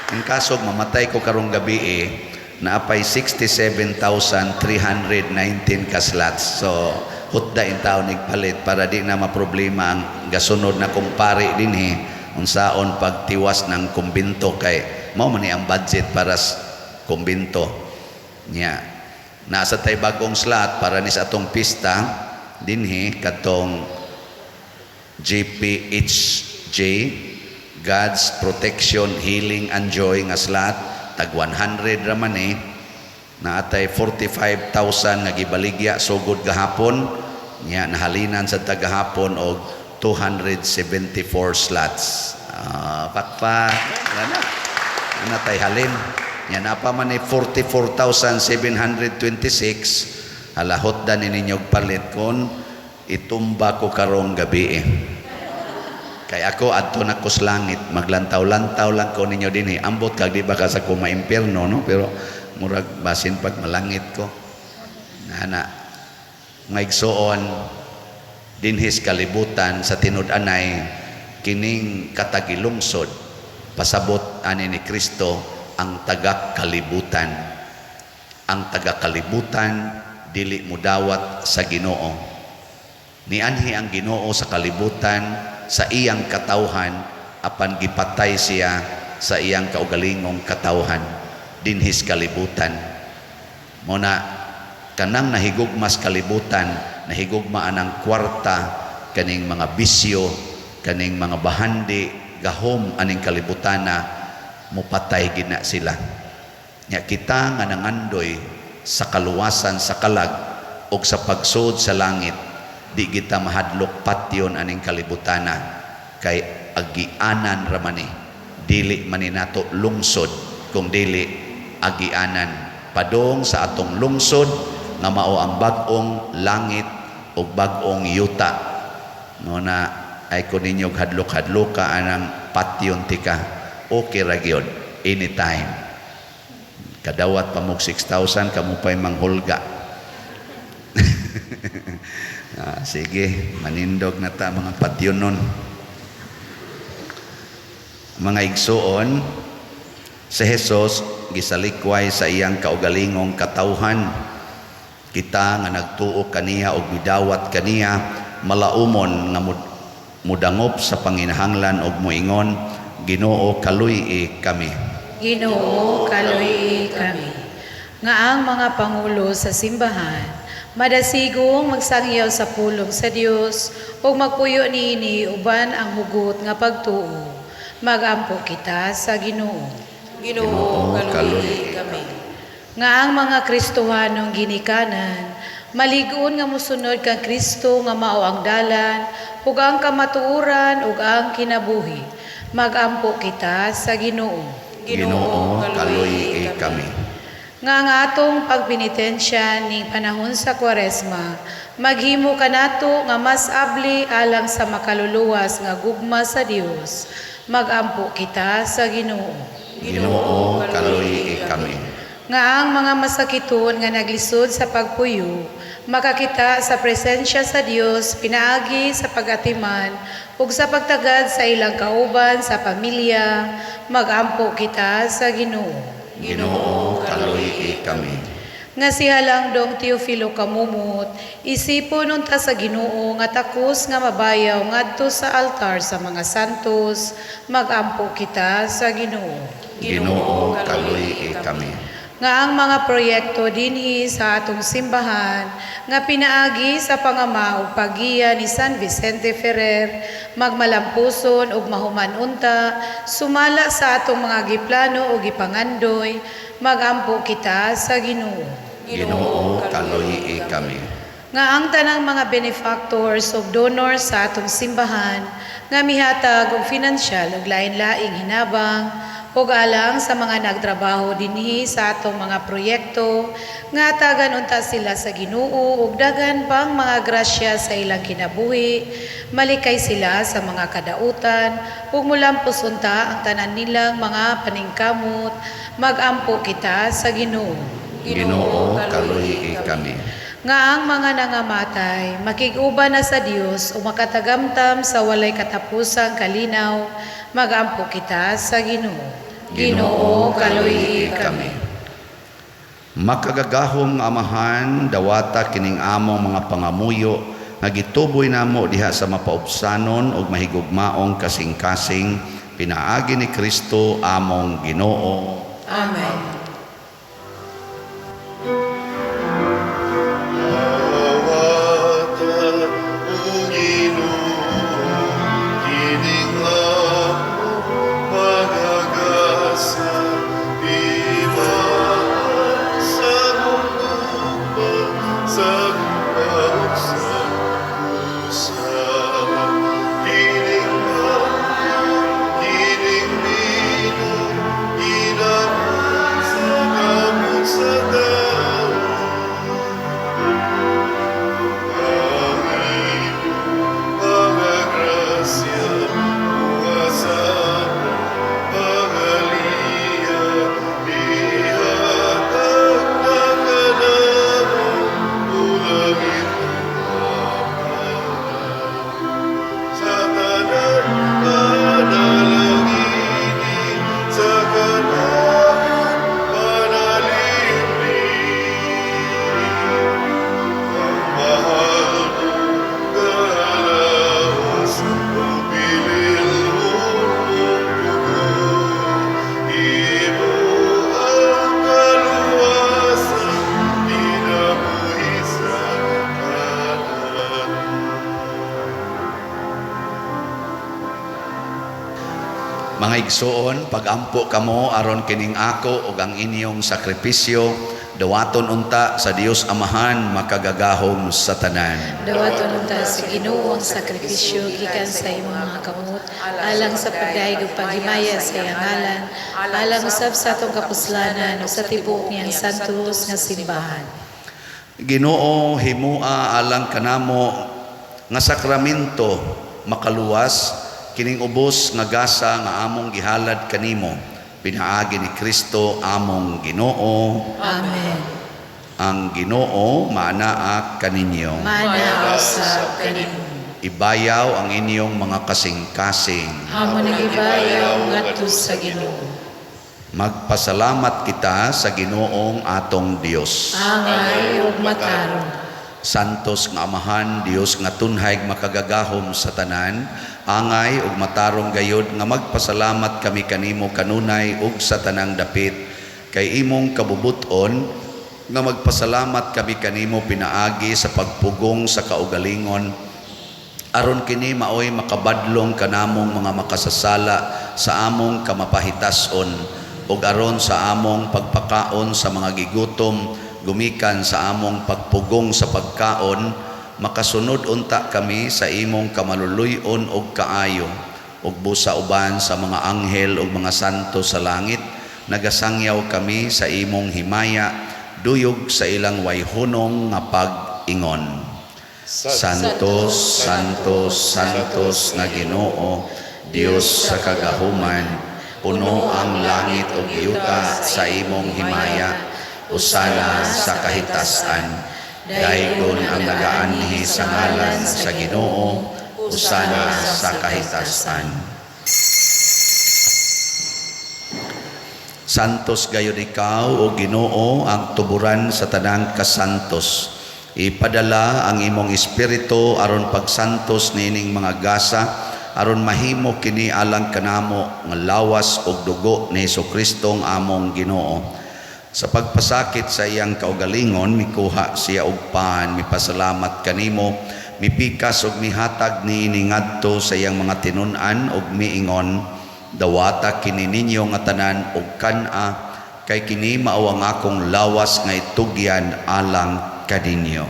Ang kasog mamatay ko karong gabi eh, naapay 67,319 ka slots. So, hutda in taon nigpalit para di na maproblema ang gasunod na kumpare dinhi unsaon pagtiwas ng kumbinto kay mao man ni ang budget para sa kumbinto niya. Nasa tay bagong slot para ni sa atong pista dinhi katong GPHJ, God's Protection, Healing and Joy nga slot, tag 100 ra man eh. Naatay 45,000 nga gibaligya sugod gahapon nya, nahalinan sa tagahapon og 274 slots. Ah, pakpak wala na ana tay halin nya, napa man ni 44,726. Halahot da ni ninyo palit kon itumba ko karong gabi eh. Kay ako adto na ko sa langit, maglantaw-lantaw lang ko ninyo dinhi. Ambot kag di ba ka sa ko maimpierno, no? Pero murag basin pag malangit ko. Nana, mga igsoon, dinhis kalibutan sa tinud-anay kining katagilungsod, pasabot ani ni Kristo ang taga-kalibutan. Ang taga-kalibutan dili mudawat sa Ginoo. Nianhi ang Ginoo sa kalibutan sa iyang katawhan, apan gipatay siya sa iyang kaugalingong katawhan dinhis kalibutan. Mo na kanang nahigugmas kalibutan, nahigugma anang kwarta, kaning mga bisyo, kaning mga bahandi, gahom aning kalibutana, mupatay gina sila. Nya kita nga nangandoy sa kaluwasan sa kalag og sa pagsud sa langit, di kita mahadlok patyon aning kalibutana kay agianan ra man ni, dili man ni nato lungsod kung dili agianan padong sa atong lungsod nga mao ang bag-ong langit ug bag-ong yuta. No na ay ko ninyo hadlok-hadloka anang patyon tika, okay ra gyud anytime. Kadawat pa mog 6,000, kamo pa'y manghulga. Ah, sige, manindog na ta mga patyon nun. Mga igsuon, si Jesus gisalikway sa iyang kaugalingong katawhan. Kita nga nagtuo kaniya og midawat kaniya, malaumon nga mudangop sa panginahanglan og moingon, "Ginoo, kaluy-i kami." Ginoo, kaluy kami. Nga ang mga pangulo sa simbahan, madasigong magsangyaw sa pulong sa Dios ug magpuyo niini uban ang hugot nga pagtuo. Magampo kita sa Ginoo. Ginoo, Ginoo, kaluy kaluy kami. Nga ang mga Kristohanong ginikanan, malig-on nga mosunod kang Kristo nga mao ang dalan ug ang kamatuoran ug ang kinabuhi. Magampo kita sa Ginoo. Ginoo, kaluy kami. Nga ang atong pagpenitensya ning panahon sa Kwaresma, maghimo kanato nga mas abli alang sa makaluluwas nga gugma sa Dios. Magampo kita sa Ginoo. Ginoo, kaluy kami. Nga ang mga masakiton nga naglisod sa pagpuyo, makakita sa presensya sa Dios pinaagi sa pag-atiman ug sa pagtagad sa ilang kauban sa pamilya. Magampo kita sa Ginoo. Ginoo, kaluy kami. Nga si Halangdong Teofilo Camomot, isipon unta sa Ginoo nga takos nga mabayaw ngadto sa altar sa mga santos. Magampo kita sa Ginoo. Ginoo, kaluy kami. Nga ang mga proyekto dinhi sa atong simbahan nga pinaagi sa pangama ug paggiya ni San Vicente Ferrer magmalampuson ug mahuman unta sumala sa atong mga giplano ug gipangandoy, magampo kita sa Ginoo. Ginoo, kaluyi kami. Nga ang tanang mga benefactors ug donors sa atong simbahan nga mihatag og financial ug lain-laing hinabang ug alang sa mga nagtrabaho dinhi sa atong mga proyekto, nga hatagan unta sila sa Ginoo og daghan pang mga grasya sa ilang kinabuhi, malikay sila sa mga kadautan ug mulampos unta ang tanan nilang mga paningkamot, magampo kita sa Ginoo. Ginoo, kaluyi kami. Nga ang mga nangamatay makig-uban na sa Dios o makatagamtam sa walay katapusang kalinaw, magampo kita sa Ginoo. Ginoo, kaluyi kami. Makagagahom nga Amahan, dawata kining among mga pangamuyo nga gituboy namo diha sa mapaubsanon ug mahigugmaong kasing-kasing pinaagi ni Kristo among Ginoo. Amen. Dawata, O Ginoo, kining among mga gasa, timaan sa gugma, sa gugma sa kining bato, kining bino, gidawat sa kamot sa tawo. Ang imong mga grasya, mga sa pangaliya, ihatag na kanamo, o langit sa tanan panalangini, sa kanahon panalipin. Ang mahal mo nga lawas, ug bililhon mong dugo, imo ang kaluwasan, kinabuhi sa tanan. Mga igsoon, pagampo kamo aron kining ako ug ang inyong sakripisyo dawaton unta sa Dios Amahan makagagahom sa tanan. Dawaton unta sa Ginoo ang sakripisyo gikan sa imong mga kamot alang sa pagdayeg ug paghimaya sa iyang ngalan, alang usab sa atong kapuslanan ug sa tibuok niyang santos nga simbahan. Ginoo, himua alang kanamo nga sakramento makaluwas kining ubos nga gasa nga among gihalad kanimo pinaagi ni Kristo among Ginoo. Amen. Ang Ginoo maanaa kaninyo. Maanaa usab kanimo. Ibayaw ang inyong mga kasing-kasing. Amo nagibayaw ngadto sa Ginoo. Magpasalamat kita sa Ginoong atong Dios. Angay ug matarong. Santos nga Amahan, Dios nga tunhay makagagahom sa tanan, angay ug matarong gayod nga magpasalamat kami kanimo kanunay ug sa tanang dapit kay imong kabubuton nga magpasalamat kami kanimo pinaagi sa pagpugong sa kaugalingon, aron kini maoy makabadlong kanamong mga makasasala sa among kamapahitas-on ug aron sa among pagpakaon sa mga gigutom gumikan sa among pagpugong sa pagkaon, makasunod unta kami sa imong kamaluluy-on ug kaayo, ug busa uban sa mga anghel ug mga santo sa langit nagasangyaw kami sa imong himaya duyog sa ilang wayhunong nga pag-ingon. Santos, Santos, Santos nga Ginoo, Dios sa kagahuman, puno ang langit ug yuta sa imong himaya. Usana sa kahitasan. Daygon ang nagaanhi sa ngalan sa Ginoo, usana sa kahitasan. Santos gayud ikaw, o Ginoo, ang tuburan sa tanang kasantos. Ipadala ang imong espiritu aron pagsantos niining mga gasa, aron mahimo kini alang kanamo nga lawas ug dugo ni Hesukristo ang among Ginoo. Sa pagpasakit sa iyang kaugalingon, mikuha siya og pan, mipasalamat kanimo, mipikas og mihatag niini ngadto sa iyang mga tinun-an og miingon, "Dawata kini ninyo nga tanan og kan-a, kay kini mao ang akong lawas nga itugyan alang kaninyo."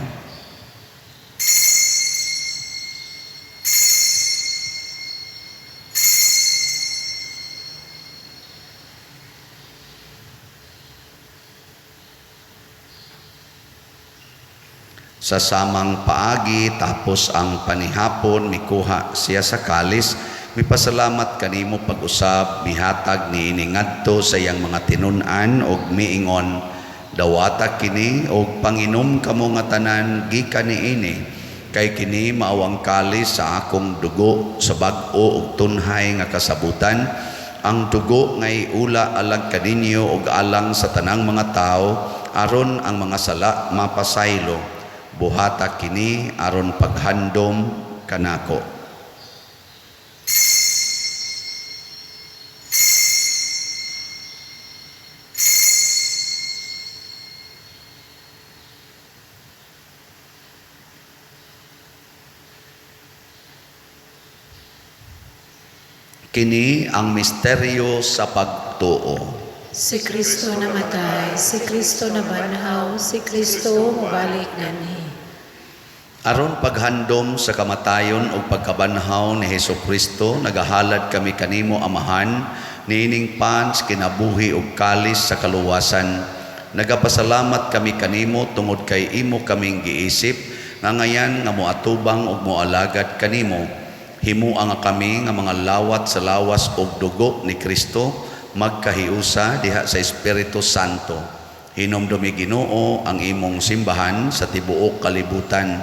Sa samang paagi, tapos ang panihapon, mikuha siya sa kalis, mipasalamat kanimo pag-usab, mihatag niini ngadto sa iyang mga tinun-an og miingon, "Dawata kini og panginom kamo nga tanan gikan niini, kay kini mao ang kalis sa akong dugo sa bag-o ug tunhay nga kasabutan, ang dugo nga iula alang kaninyo ug alang sa tanang mga tawo aron ang mga sala mapasaylo. Buhata kini aron paghandom kanako." Kini ang misteryo sa pagtuo. Si Kristo namatay, si Kristo nabanhaw, si Kristo mobalik nganhi. Aron paghandom sa kamatayon ug pagkabanhaw ni Hesus Kristo, nagahalad kami kanimo, Amahan, niining pan sa kinabuhi ug kalis sa kaluwasan. Nagapasalamat kami kanimo tungod kay imo kaming giisip nga ngayan nga moatubang ug moalagad kanimo. Himua nga kami nga mga lawat sa lawas ug dugo ni Kristo magkahiusa diha sa Espiritu Santo. Hinumdumi, Ginoo, ang imong simbahan sa tibuok kalibutan.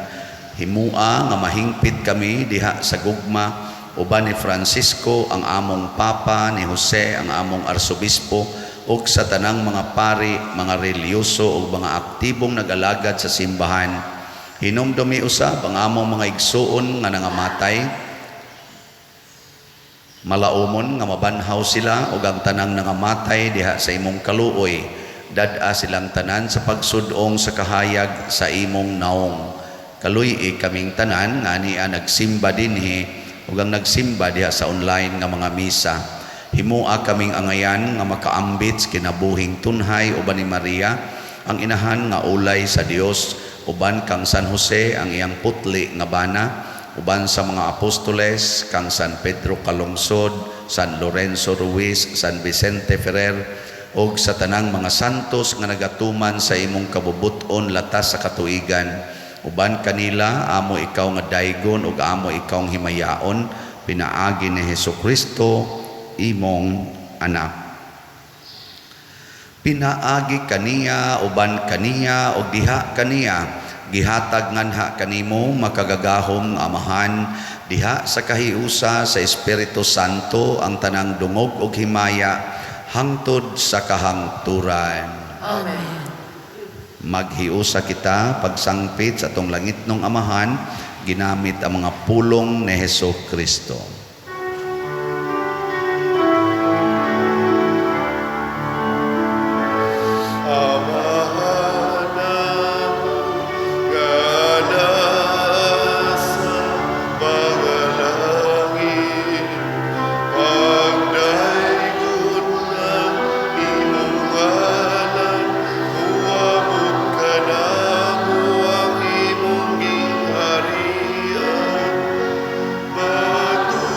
Himua nga mahingpit kami diha sa gugma uban ni Francisco ang among Papa, ni Jose ang among Arsobispo, ug sa tanang mga pari, mga relihiyoso ug mga aktibong nag-alagad sa simbahan. Hinumdumi usab ang among mga igsuon nga nangamatay, malaumon nga mabanhaw sila ug ang tanang nangamatay diha sa imong kaluoy. Dad-a silang tanan sa pagsudong sa kahayag sa imong naong. Kaluy-i kaming tanan nga ania nagsimba dinhi ug ang nagsimba diha sa online nga mga misa. Himua kaming angayan nga makaambit sa kinabuhing tunhay uban ni Maria, ang inahan nga ulay sa Dios, uban kang San Jose ang iyang putli nga bana, uban sa mga apostoles kang San Pedro Calungsod, San Lorenzo Ruiz, San Vicente Ferrer, ug sa tanang mga santos nga nagatuman sa imong kabubut-on latas sa katuigan. Uban kanila amo ikaw nga daygon ug amo ikaw himayaon pinaagi ni Hesus Kristo imong anak. Pinaagi kaniya, uban kaniya ug diha kaniya, gihatag nganha kanimo, makagagahom nga Amahan, diha sa kahiusa sa Espiritu Santo ang tanang dungog ug himaya hangtod sa kahangturan. Amen. Maghiusa kita pagsangpit sa atong langitnong Amahan ginamit ang mga pulong ni Hesus Kristo. Amahan namo nga naa sa mga langit, pagdaygon ang imong ngalan, moabot kanamo ang imong gingharian. Matuod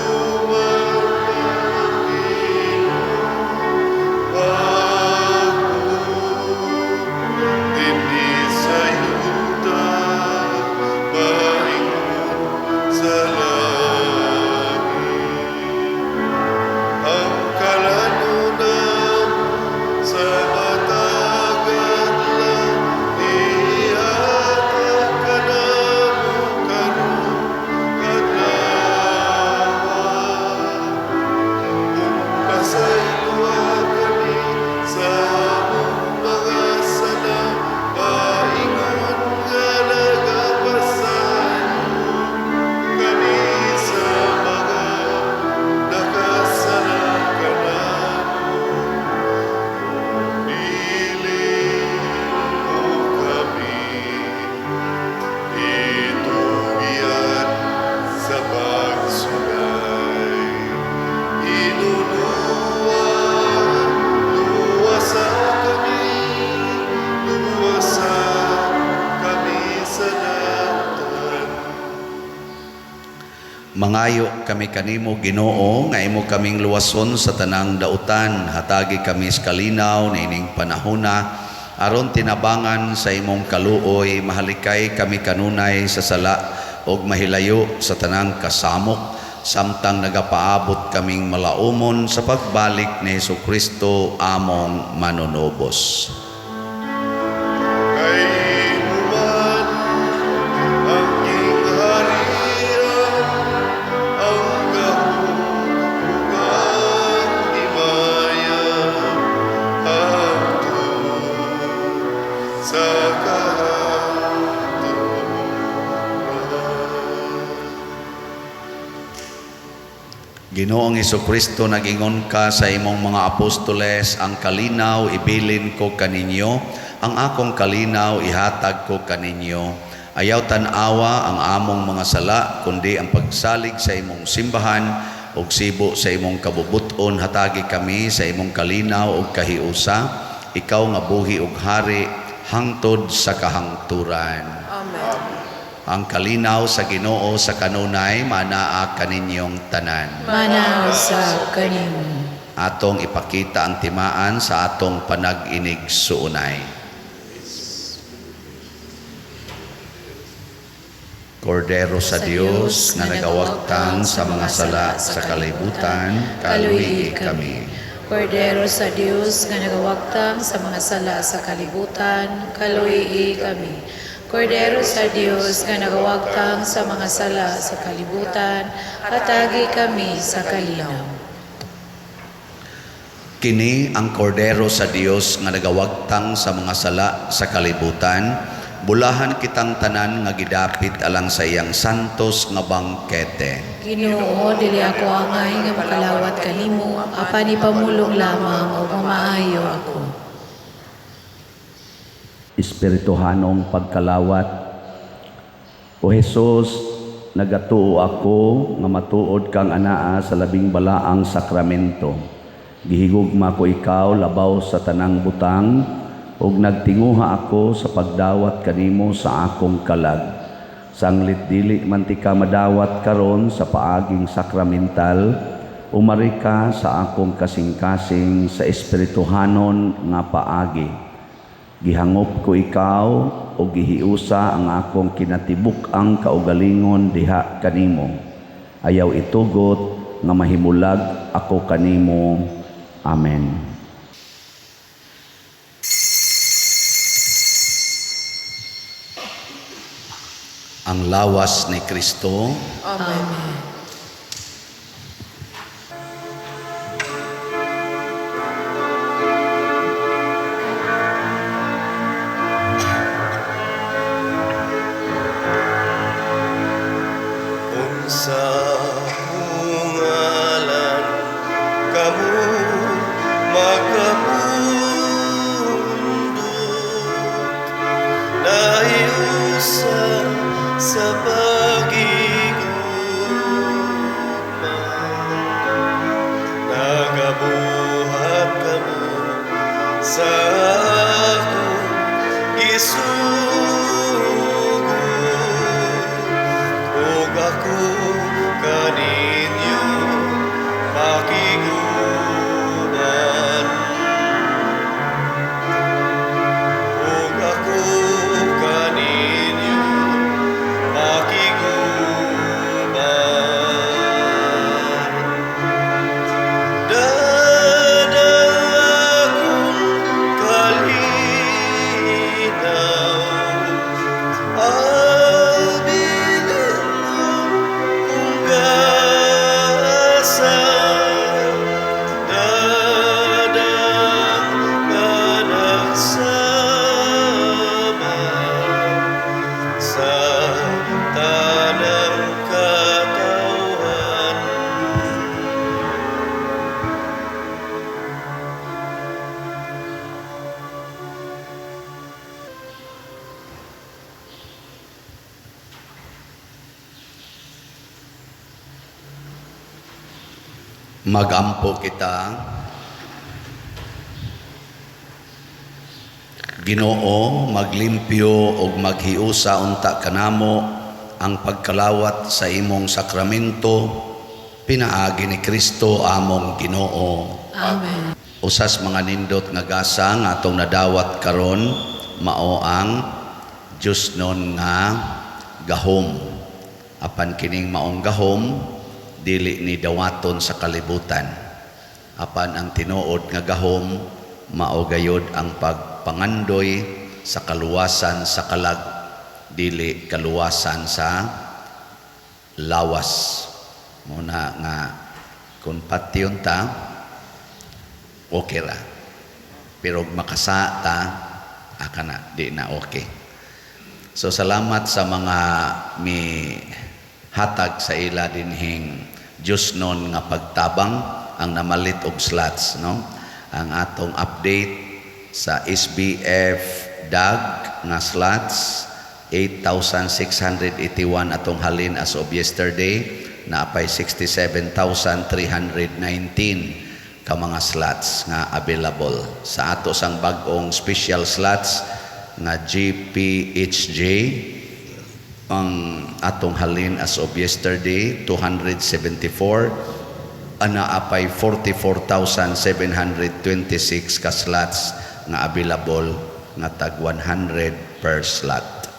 Mangayo kami kanimo, Ginoo, nga imo kaming luwason sa tanang dautan. Hatagi kami sa kalinaw niining panahona aron tinabangan sa imong kaluoy mahalikay kami kanunay sa sala ug mahilayo sa tanang kasamok samtang nagapaabot kaming malaumon sa pagbalik ni Hesukristo among manunubos. Kay imo man ang gingharian, ang gahom ug ang himaya, hangtod sa kahangturan. Ginoong Hesukristo, nagingon ka sa imong mga apostoles, "Ang kalinaw ibilin ko kaninyo, ang akong kalinaw ihatag ko kaninyo. Ayaw tan-awa ang among mga sala, kundi ang pagsalig sa imong simbahan ug sibo sa imong kabubut-on, hatagi kami sa imong kalinaw ug kahiusa, ikaw nga buhi ug hari hangtod sa kahangturan." Amen. Ang kalinaw sa Ginoo sa kanunay manaa kaninyong tanan. Manaa usab kanimo. Atong ipakita ang timaan sa atong panag-inigsuonay. Kordero sa Dios nga nagawagtang sa mga sala sa kalibutan, kaluyi kami. Kordero sa Dios nga nagawagtang sa mga sala sa kalibutan, kaluyi kami. Kordero sa Dios nga nagawagtang sa mga sala sa kalibutan, hatagi kami sa kalinaw. Kini ang Kordero sa Dios nga nagawagtang sa mga sala sa kalibutan, bulahan kitang tanan nga gidapit alang sa iyang santos nga bangkete. Ginoo, dili ako angay nga makalawat kanimo, apan ipamulong lamang ug mamaayo ako. Espirituhanong pagkalawat. O Hesus, nagatuo ako nga matuod kang anaa sa labing balaang sakramento. Gihigugma ko ikaw labaw sa tanang butang ug nagtinguha ako sa pagdawat kanimo sa akong kalag. Sanglit dili man tika madawat karon sa paaging sakramental, umari ka sa akong kasing-kasing sa espirituhanon nga paagi. Gihangop ko ikaw o gihiusa ang akong kinatibuk-ang kaugalingon diha kanimo. Ayaw itugot nga mahimulag ako kanimo. Amen. Ang lawas ni Kristo. Amen. Amen. Unsa akong ngalan kamo magapundok, nahiusa sa paghigugma, nagabuhat kamo sa akong gisugo ug ako kaninyo makig-uban, ug ako kaninyo makig-uban. Dada akong kalinaw, ang bilingon kong gasa, dadang kanagsama sa tanang katawhan. Magampo kita. Ginoo, maglimpyo ug maghiusa unta kanamo Ang pagkalawat sa imong sakramento pinaagi ni Kristo among Ginoo. Amen. Usas mga nindot nga gasa nga atong nadawat karon mao ang Diyosnon nga gahom. Apan kining maong gahom dili ni dawaton sa kalibutan. Apan ang tinuod nga gahom mao gayod ang pagpangandoy sa kaluwasan sa kalag, dili kaluwasan sa lawas. Muna nga kung patyon ta, okay ra. Pero makasa ta, aka na, di na okay. So salamat sa mga mi hatag sa ila dinhing Diyosnon nga pagtabang, ang namalit og slots, no? Ang atong update sa SBF DAG nga slots, 8,681 atong halin as of yesterday, naapay 67,319 ka mga slots nga available. Sa ato sang bag-ong special slots nga GPHJ, ang atong halin as of yesterday 274, ana apay 44,726 ka slots nga available nga tag 100 per slot.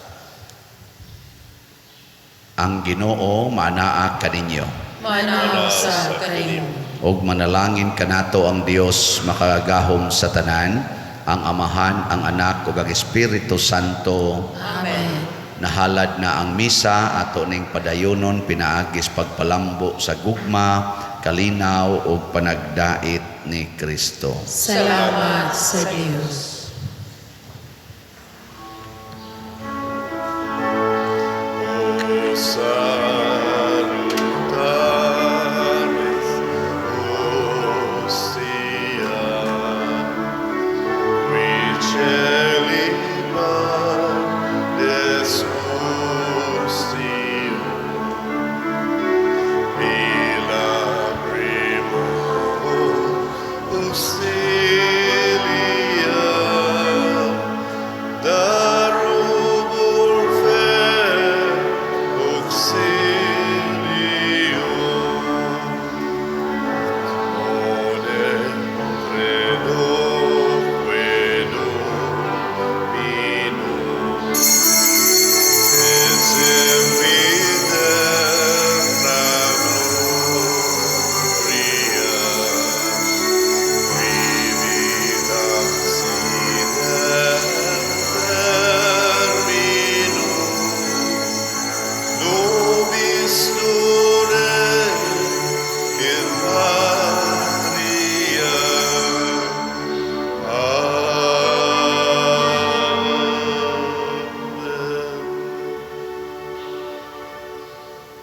Ang Ginoo manaa kaninyo. Manaa sa kanimo. Og manalangin kanato ang Dios makagagahom sa tanan, ang Amahan, ang Anak ug ang Espiritu Santo. Amen. Nahalad na ang misa, ato ning padayonon pinaagis pagpalambo sa gugma, kalinaw ug panagdait ni Kristo. Salamat sa Dios.